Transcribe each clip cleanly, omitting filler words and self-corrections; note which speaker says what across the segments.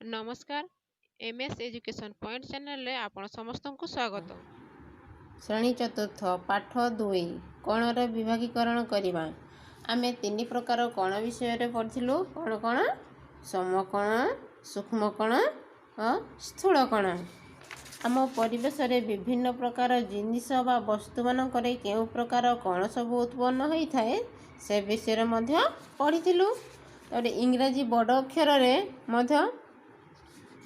Speaker 1: ନମସ୍କାର, M S education point ଚ୍ୟାନେଲରେ ଆପଣ ସମସ୍ତଙ୍କୁ ସ୍ୱାଗତ।
Speaker 2: ଶ୍ରେଣୀ ଚତୁର୍ଥ, ପାଠ 2, କୋଣର ବିଭାଗୀକରଣ କରିବା। ଆମେ 3 ପ୍ରକାର କୋଣ ବିଷୟରେ ପଢ଼ିଥିଲୁ। କ'ଣ କ'ଣ? ସମକୋଣ, ସୂକ୍ଷ୍ମକୋଣ ଓ ସ୍ଥୂଳକୋଣ। ଆମ ପରିବେଶରେ ବିଭିନ୍ନ ପ୍ରକାର ଜିନିଷ ବା ବସ୍ତୁମାନଙ୍କରେ କେଉଁ ପ୍ରକାର କୋଣ ସବୁ ଉତ୍ପନ୍ନ ହୋଇଥାଏ, ସେ ବିଷୟରେ ମଧ୍ୟ ପଢ଼ିଥିଲୁ। ତାପରେ ଇଂରାଜୀ ବଡ଼ ଅକ୍ଷରରେ ମଧ୍ୟ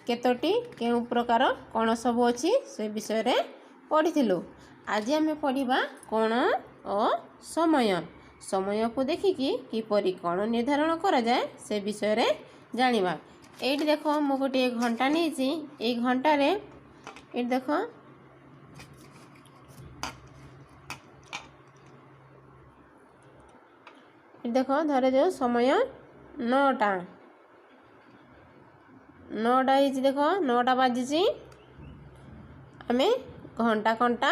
Speaker 2: କେତୋଟି କେଉଁ ପ୍ରକାର କୋଣ ସବୁ ଅଛି, ସେ ବିଷୟରେ ପଢ଼ିଥିଲୁ। ଆଜି ଆମେ ପଢ଼ିବା କୋଣ ଓ ସମୟ। ସମୟକୁ ଦେଖିକି କିପରି କୋଣ ନିର୍ଦ୍ଧାରଣ କରାଯାଏ, ସେ ବିଷୟରେ ଜାଣିବା। ଏଇଠି ଦେଖ, ମୁଁ ଗୋଟିଏ ଘଣ୍ଟା ନେଇଛି। ଏଇ ଘଣ୍ଟାରେ ଏଇଠି ଦେଖ, ଏଇଠି ଦେଖ, ଧରାଯାଉ ସମୟ 9ଟା, 9ଟା ହେଇଛି। ଦେଖ, 9ଟା ବାଜିଛି। ଆମେ ଘଣ୍ଟା କଣ୍ଟା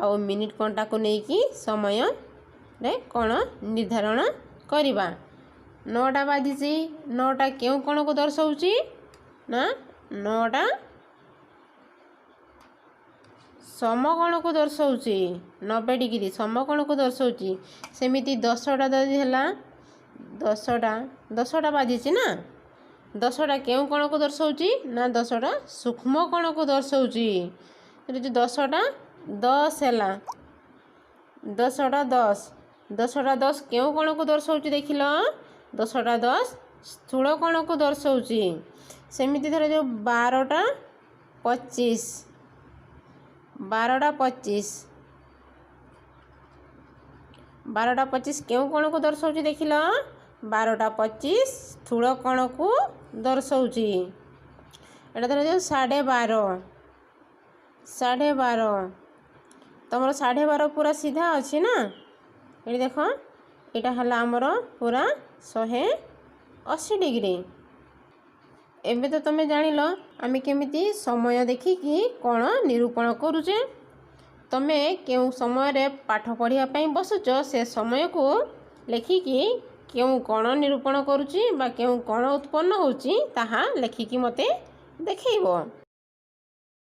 Speaker 2: ଆଉ ମିନିଟ୍ କଣ୍ଟାକୁ ନେଇକି ସମୟରେ କୋଣ ନିର୍ଦ୍ଧାରଣ କରିବା। 9ଟା ବାଜିଛି। 9ଟା କେଉଁ କୋଣକୁ ଦର୍ଶାଉଛି ନା, 9ଟା ସମକୋଣକୁ ଦର୍ଶାଉଛି, 90 ଡିଗ୍ରୀ ସମକୋଣକୁ ଦର୍ଶାଉଛି। ସେମିତି 10ଟା ଯଦି ହେଲା, 10ଟା ବାଜିଛି ନା, 10ଟା କେଉଁ କୋଣକୁ ଦର୍ଶାଉଛି ନା, 10ଟା ସୂକ୍ଷ୍ମ କୋଣକୁ ଦର୍ଶାଉଛି। ଯେଉଁ 10ଟା 10 ହେଲା, 10ଟା 10, 10ଟା 10 କେଉଁ କୋଣକୁ ଦର୍ଶାଉଛି ଦେଖିଲ? 10ଟା 10 ସ୍ଥୂଳ କୋଣକୁ ଦର୍ଶାଉଛି। ସେମିତି ଧର ଯେଉଁ 12ଟା 25, 12ଟା 25, 12ଟା 25 କେଉଁ କୋଣକୁ ଦର୍ଶାଉଛି ଦେଖିଲ? 12ଟା 25 ସ୍ଥୂଳ କୋଣକୁ ଦର୍ଶାଉଛି। ଏଇଟା ଧର ଯେଉଁ 12:30, 12:30, ତୁମର 12:30 ପୁରା ସିଧା ଅଛି ନା? ଏଠି ଦେଖ, ଏଇଟା ହେଲା ଆମର ପୁରା 180 ଡିଗ୍ରୀ। ଏବେ ତ ତୁମେ ଜାଣିଲ ଆମେ କେମିତି ସମୟ ଦେଖିକି କୋଣ ନିରୂପଣ କରୁଛେ। ତୁମେ କେଉଁ ସମୟରେ ପାଠ ପଢ଼ିବା ପାଇଁ ବସୁଛ, ସେ ସମୟକୁ ଲେଖିକି କେଉଁ କୋଣ ନିରୂପଣ କରୁଛି ବା କେଉଁ କୋଣ ଉତ୍ପନ୍ନ ହେଉଛି, ତାହା ଲେଖିକି ମୋତେ ଦେଖେଇବ।